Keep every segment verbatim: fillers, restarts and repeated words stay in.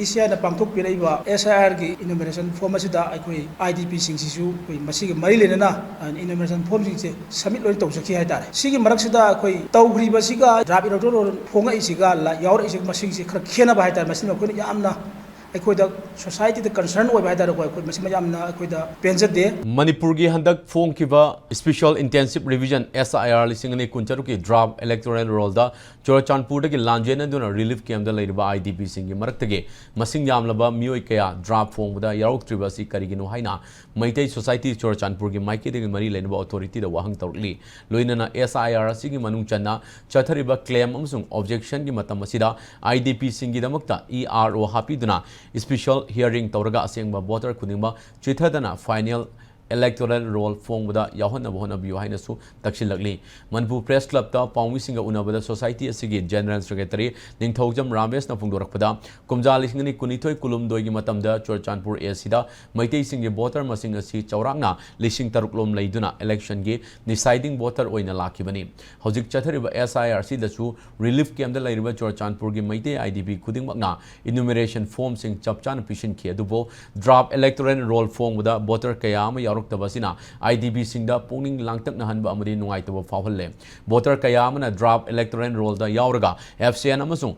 E ꯁꯤ ꯑꯥꯏꯅ ꯄꯥꯡꯊꯣꯛꯄꯤꯔꯛꯏꯕ ꯑꯦꯁ ꯑꯥꯏ ꯑꯥꯔꯒꯤ ꯏꯅꯣꯃꯤꯅꯦꯁꯟ form ꯑꯁꯤꯗ ꯑꯩꯈꯣꯏ ꯑꯥꯏ ꯗꯤ ꯄꯤꯁꯤꯡꯁꯤꯁꯨ ꯑꯩꯈꯣꯏ ꯃꯁꯤꯒꯤ ꯃꯔꯤ ꯂꯩꯅꯅ ꯏꯅꯣꯃꯤꯅꯦꯁꯟ ꯐꯣꯝꯁꯤꯡꯁꯦ ꯁꯕꯃꯤꯠ ꯂꯣꯏꯅ ꯇꯧꯖꯈꯤ ꯍꯥꯏꯇꯥꯔꯦ꯫ ꯁꯤꯒꯤ ꯃꯔꯛꯁꯤꯗ ꯑꯩꯈꯣꯏ ꯇꯧꯈ꯭ꯔꯤꯕꯁꯤꯒ ꯗ꯭ꯔꯥꯐ ꯏꯂꯦꯛꯇꯣꯔꯦꯜ ꯔꯣꯜ ꯐꯣꯡꯉꯛꯏꯁꯤꯒ ꯂ-, ꯌꯥꯎꯔꯛꯏꯁꯤꯒ ꯃꯁꯤꯡꯁꯤ ꯈꯔ ꯈꯦꯠꯅꯕ ꯍꯥꯏꯇꯥꯔꯦ꯫ ꯃꯁꯤꯅ ꯑꯩꯈꯣꯏꯅ ꯌꯥꯝꯅ ꯑꯩꯈꯣꯏꯗ ꯁꯣꯁꯥꯏꯇꯤꯗ ꯀꯟꯁꯔꯟ ꯑꯣꯏꯕ ꯍꯥꯏꯇꯥꯔꯦꯀꯣ꯫ ꯑꯩꯈꯣꯏ ꯃꯁꯤ ꯌꯥꯝꯅ ꯑꯩꯈꯣꯏꯗ ꯄꯦꯟꯖꯗꯦ꯫ ꯃꯅꯤꯄꯨꯔꯒꯤ ꯍꯟꯗꯛ ꯐꯣꯡꯈꯤꯕ Special Intensive Revision, S I R, ꯂꯤꯁꯤꯡ ꯑꯅꯤ ꯀꯨꯟꯇꯔꯨꯛꯀꯤ ꯗ꯭ꯔꯥꯐ ꯏꯂꯦꯛꯇꯣꯔꯦꯜ ꯔꯣꯜꯗ ꯆꯨꯔꯆꯥꯟꯄꯨꯔꯗꯒꯤ ꯂꯥꯟꯖꯦꯟꯅꯗꯨꯅ ꯔꯤꯂꯤꯐ ꯀꯦꯝꯞꯇ ꯂꯩꯔꯤꯕ ꯑꯥꯏ ꯗꯤ ꯄꯤꯁꯤꯡꯒꯤ ꯃꯔꯛꯇꯒꯤ ꯃꯁꯤꯡ ꯌꯥꯝꯂꯕ ꯃꯤꯑꯣꯏ ꯀꯌꯥ ꯗ꯭ꯔꯥꯐ ꯐꯣꯡꯕꯗ ꯌꯥꯎꯔꯛꯇ꯭ꯔꯤꯕ ꯑꯁꯤ ꯀꯔꯤꯒꯤꯅꯣ ꯍꯥꯏꯅ ꯃꯩꯇꯩ ꯁꯣꯁꯥꯏꯇꯤ ꯆꯨꯔꯆꯥꯟꯄꯨꯔꯒꯤ ꯃꯥꯏꯀꯩꯗꯒꯤ ꯃꯔꯤ ꯂꯩꯅꯕ ꯑꯣꯊꯣꯔꯤꯇꯤꯗ ꯋꯥꯍꯪ ꯇꯧꯔꯛꯂꯤ꯫ ꯂꯣꯏꯅꯅ S I R ꯑꯁꯤꯒꯤ ꯃꯅꯨꯡ ꯆꯟꯅ ꯆꯠꯊꯔꯤꯕ ꯀ꯭ꯂꯦꯝ ꯑꯃꯁꯨꯡ ꯑꯣꯕꯖꯦꯛꯁꯟꯒꯤ ꯃꯇꯝ ꯑꯁꯤꯗ ꯑꯥꯏ ꯗꯤ ꯄꯤꯁꯤꯡꯒꯤꯗꯃꯛꯇ ꯏ ꯑꯥꯔ ꯑꯣ ꯍꯥꯞꯄꯤꯗꯨꯅ ꯏꯁꯄꯤꯁꯦꯜ ꯍꯤꯌꯥꯔꯤꯡ ꯇꯧꯔꯒ ꯑꯁꯦꯡꯕ ꯚꯣꯇꯔ ꯈꯨꯗꯤꯡꯃꯛ ꯆꯤꯊꯗꯅ ꯐꯥꯏꯅꯦꯜ ꯏꯂꯦꯛꯇꯣꯔꯦꯜ ꯔꯣꯜ ꯐꯣꯡꯕꯗ ꯌꯥꯎꯍꯟꯅꯕ ꯍꯣꯠꯅꯕꯤꯌꯨ ꯍꯥꯏꯅꯁꯨ ꯇꯛꯁꯤꯜꯂꯛꯂꯤ꯫ ꯃꯅꯤꯄꯨꯔ ꯄ꯭ꯔꯦꯁ ꯀ꯭ꯂꯕꯇ ꯄꯥꯎꯃꯤꯁꯤꯡꯒ ꯎꯅꯕꯗ ꯁꯣꯁꯥꯏꯇꯤ ꯑꯁꯤꯒꯤ ꯖꯦꯅꯔꯦꯜ ꯁꯦꯀ꯭ꯔꯦꯇꯔꯤ ꯅꯤꯡꯊꯧꯖꯝ ꯔꯥꯃꯦꯁꯅ ꯐꯣꯡꯗꯣꯔꯛꯄꯗ, ꯀꯨꯝꯖꯥ ꯂꯤꯁꯤꯡ ꯑꯅꯤ ꯀꯨꯟꯅꯤꯊꯣꯏ ꯀꯨꯟꯍꯨꯝꯗꯣꯏꯒꯤ ꯃꯇꯝꯗ ꯆꯨꯔꯆꯥꯟꯄꯨꯔ ꯑꯦ ꯁꯤꯗ ꯃꯩꯇꯩꯁꯤꯡꯒꯤ ꯚꯣꯇꯔ ꯃꯁꯤꯡ ꯑꯁꯤ ꯆꯥꯎꯔꯥꯛꯅ ꯂꯤꯁꯤꯡ ꯇꯔꯨꯛ ꯂꯣꯝ ꯂꯩꯗꯨꯅ ꯏꯂꯦꯛꯁꯟꯒꯤ ꯗꯤꯁꯥꯏꯗꯤꯡ ꯚꯣꯇꯔ ꯑꯣꯏꯅ ꯂꯥꯛꯈꯤꯕꯅꯤ꯫ ꯍꯧꯖꯤꯛ ꯆꯠꯊꯔꯤꯕ S I R ꯑꯁꯤꯗꯁꯨ ꯔꯤꯂꯤꯐ ꯀꯦꯝꯞꯇ ꯂꯩꯔꯤꯕ ꯆꯨꯔꯆꯥꯟꯄꯨꯔꯒꯤ ꯃꯩꯇꯩ ꯑꯥꯏ ꯗꯤ ꯄꯤ ꯈꯨꯗꯤꯡꯃꯛꯅ ꯏꯅꯨꯃꯦꯔꯦꯁꯟ ꯐꯣꯝꯁꯤꯡ ꯆꯞ ꯆꯥꯅ ꯄꯤꯁꯤꯟꯈꯤ꯫ ꯑꯗꯨꯕꯨ ꯗ꯭ꯔꯥꯐ ꯏꯂꯦꯛꯇꯣꯔꯦꯜ ꯔꯣꯜ ꯐꯣꯡꯕꯗ ꯚꯣꯇꯔ ꯀꯌꯥ ꯑꯃ ꯌꯥꯎꯔꯛꯇꯕ ꯑꯁꯤꯅ ꯑꯥꯏ ꯗꯤ ꯄꯤꯁꯤꯡꯗ ꯄꯨꯛꯅꯤꯡ ꯂꯥꯡꯇꯛꯅꯍꯟꯕ ꯑꯃꯗꯤ ꯅꯨꯡꯉꯥꯏꯇꯕ ꯐꯥꯎꯍꯜꯂꯦ꯫ ꯚꯣꯇꯔ ꯀꯌꯥ ꯑꯃꯅ ꯗ꯭ꯔꯥꯐ ꯏꯂꯦꯛꯇꯣꯔꯦꯜ ꯔꯣꯜꯗ ꯌꯥꯎꯔꯒ ꯑꯦꯕꯁꯦꯟ ꯑꯃꯁꯨꯡ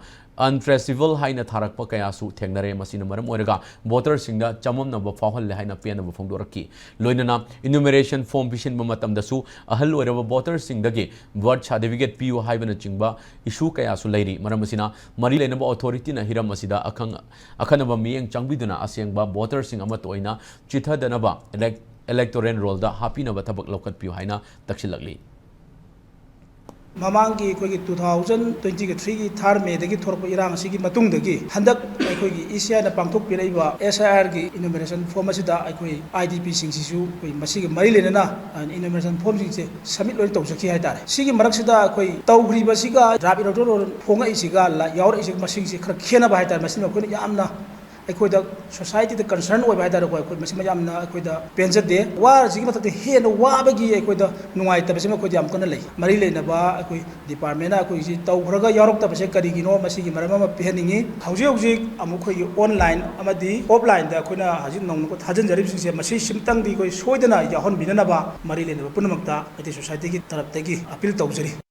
ꯑꯟꯇ꯭ꯔꯦꯁꯤꯕꯜ ꯍꯥꯏꯅ ꯊꯥꯔꯛꯄ ꯀꯌꯥꯁꯨ ꯊꯦꯡꯅꯔꯦ꯫ ꯃꯁꯤꯅ ꯃꯔꯝ ꯑꯣꯏꯔꯒ ꯚꯣꯇꯔꯁꯤꯡꯗ ꯆꯃꯝꯅꯕ ꯐꯥꯎꯍꯜꯂꯦ ꯍꯥꯏꯅ ꯄꯦꯟꯗꯕ ꯐꯣꯡꯗꯣꯔꯛꯈꯤ꯫ ꯂꯣꯏꯅꯅ ꯏꯅꯨꯃꯦꯔꯦꯁꯟ ꯐꯣꯝ ꯄꯤꯁꯤꯟꯕ ꯃꯇꯝꯗꯁꯨ ꯑꯍꯜ ꯑꯣꯏꯔꯕ ꯚꯣꯇꯔꯁꯤꯡꯗꯒꯤ ꯕꯥꯔꯊ ꯁꯥꯔꯇꯤꯐꯤꯀꯦꯠ ꯄꯤꯌꯨ ꯍꯥꯏꯕꯅꯆꯤꯡꯕ ꯏꯁꯨ ꯀꯌꯥꯁꯨ ꯂꯩꯔꯤ꯫ ꯃꯔꯝ ꯑꯁꯤꯅ ꯃꯔꯤ ꯂꯩꯅꯕ ꯑꯣꯊꯣꯔꯤꯇꯤꯅ ꯍꯤꯔꯝ ꯑꯁꯤꯗ ꯑꯈꯪ-, ꯑꯈꯟꯅꯕ ꯃꯤꯠꯌꯦꯡ ꯆꯪꯕꯤꯗꯨꯅ ꯑꯁꯦꯡꯕ ꯚꯣꯇꯔꯁꯤꯡ ꯑꯃꯠꯇ ꯑꯣꯏꯅ ꯆꯤꯊꯗꯅꯕ ꯏꯂꯦꯛ-, ꯏꯂꯦꯛꯇꯣꯔꯦꯜ ꯔꯣꯜꯗ ꯍꯥꯞꯄꯤꯅꯕ ꯊꯕꯛ ꯂꯧꯈꯠꯄꯤꯌꯨ ꯍꯥꯏꯅ ꯇꯛꯁꯤꯜꯂꯛꯂꯤ꯫ ꯃꯃꯥꯡꯒꯤ ꯑꯩꯈꯣꯏꯒꯤ two thousand twenty-threeꯒꯤ third Mayꯗꯒꯤ ꯊꯣꯔꯛꯄ ꯏꯔꯥꯡ ꯑꯁꯤꯒꯤ ꯃꯇꯨꯡꯗꯒꯤ ꯍꯟꯗꯛ ꯑꯩꯈꯣꯏꯒꯤ ꯏ ꯁꯤ ꯑꯥꯏꯅ ꯄꯥꯡꯊꯣꯛꯄꯤꯔꯛꯏꯕ S I Rꯒꯤ ꯏꯅꯣꯃꯤꯅꯦꯁꯟ ꯐꯣꯝ ꯑꯁꯤꯗ ꯑꯩꯈꯣꯏ ꯑꯥꯏ ꯗꯤ ꯄꯤꯁꯤꯡꯁꯤꯁꯨ ꯑꯩꯈꯣꯏ ꯃꯁꯤꯒ ꯃꯔꯤ ꯂꯩꯅꯅ, ꯑ, ꯏꯅꯣꯃꯤꯅꯦꯁꯟ ꯐꯣꯝꯁꯤꯡꯁꯦ ꯁꯕꯃꯤꯠ ꯂꯣꯏꯅ ꯇꯧꯖꯈꯤ ꯍꯥꯏꯇꯥꯔꯦ꯫ ꯁꯤꯒꯤ ꯃꯔꯛꯁꯤꯗ ꯑꯩꯈꯣꯏ ꯇꯧꯈ꯭ꯔꯤꯕꯁꯤꯒ ꯗ꯭ꯔꯥꯐ ꯏꯂꯦꯛꯇꯣꯔꯦꯜ ꯔꯣꯜ ꯐꯣꯡꯉꯛꯏꯁꯤꯒ ꯂ-, ꯌꯥꯎꯔꯛꯏꯁꯤꯒ ꯃꯁꯤꯡꯁꯤ ꯈꯔ ꯈꯦꯠꯅꯕ ꯍꯥꯏꯇꯥꯔꯦ꯫ ꯃꯁꯤꯅ ꯑꯩꯈꯣꯏꯅ ꯌꯥꯝꯅ ꯑꯩꯈꯣꯏꯗ society ꯗ concern ꯑꯣꯏꯕ ꯍꯥꯏꯇꯥꯔꯦꯀꯣ, ꯑꯩꯈꯣꯏ ꯃꯁꯤꯃ ꯌꯥꯝꯅ ꯑꯩꯈꯣꯏꯗ ꯄꯦꯟꯖꯗꯦ꯫ ꯋꯥꯔꯤꯁꯤꯒꯤ ꯃꯊꯛꯇ ꯍꯦꯟꯅ ꯋꯥꯕꯒꯤ ꯑꯩꯈꯣꯏꯗ ꯅꯨꯡꯉꯥꯏꯇꯕꯁꯤꯃ ꯑꯩꯈꯣꯏꯗ ꯌꯥꯝ ꯀꯟꯅ ꯂꯩ꯫ ꯃꯔꯤ ꯂꯩꯅꯕ ꯑꯩꯈꯣꯏ department ꯅ ꯑꯩꯈꯣꯏꯒꯤꯁꯤ ꯇꯧꯈ꯭ꯔꯒ ꯌꯥꯎꯔꯛꯇꯕꯁꯦ ꯀꯔꯤꯒꯤꯅꯣ, ꯃꯁꯤꯒꯤ ꯃꯔꯝ ꯑꯃ ꯄꯤꯍꯟꯅꯤꯡꯉꯤ꯫ ꯍꯧꯖꯤꯛ ꯍꯧꯖꯤꯛ ꯑꯃꯨꯛ ꯑꯩꯈꯣꯏꯒꯤ online ꯑꯃꯗꯤ offline ꯗ ꯑꯩꯈꯣꯏꯅ ꯍꯧꯖꯤꯛ ꯅꯧꯅ ꯊꯥꯖꯤꯟꯖꯔꯤꯕꯁꯤꯡꯁꯦ, ꯃꯁꯤ ꯁꯤꯝꯇꯪꯗꯤ ꯑꯩꯈꯣꯏ ꯁꯣꯏꯗꯅ ꯌꯥꯎꯍꯟꯕꯤꯅꯅꯕ ꯃꯔꯤ ꯂꯩꯅꯕ ꯄꯨꯝꯅꯃꯛꯇ ꯃꯩꯇꯩ society ꯒꯤ ꯇꯔꯞꯇꯒꯤ appeal ꯇꯧꯖꯔꯤ꯫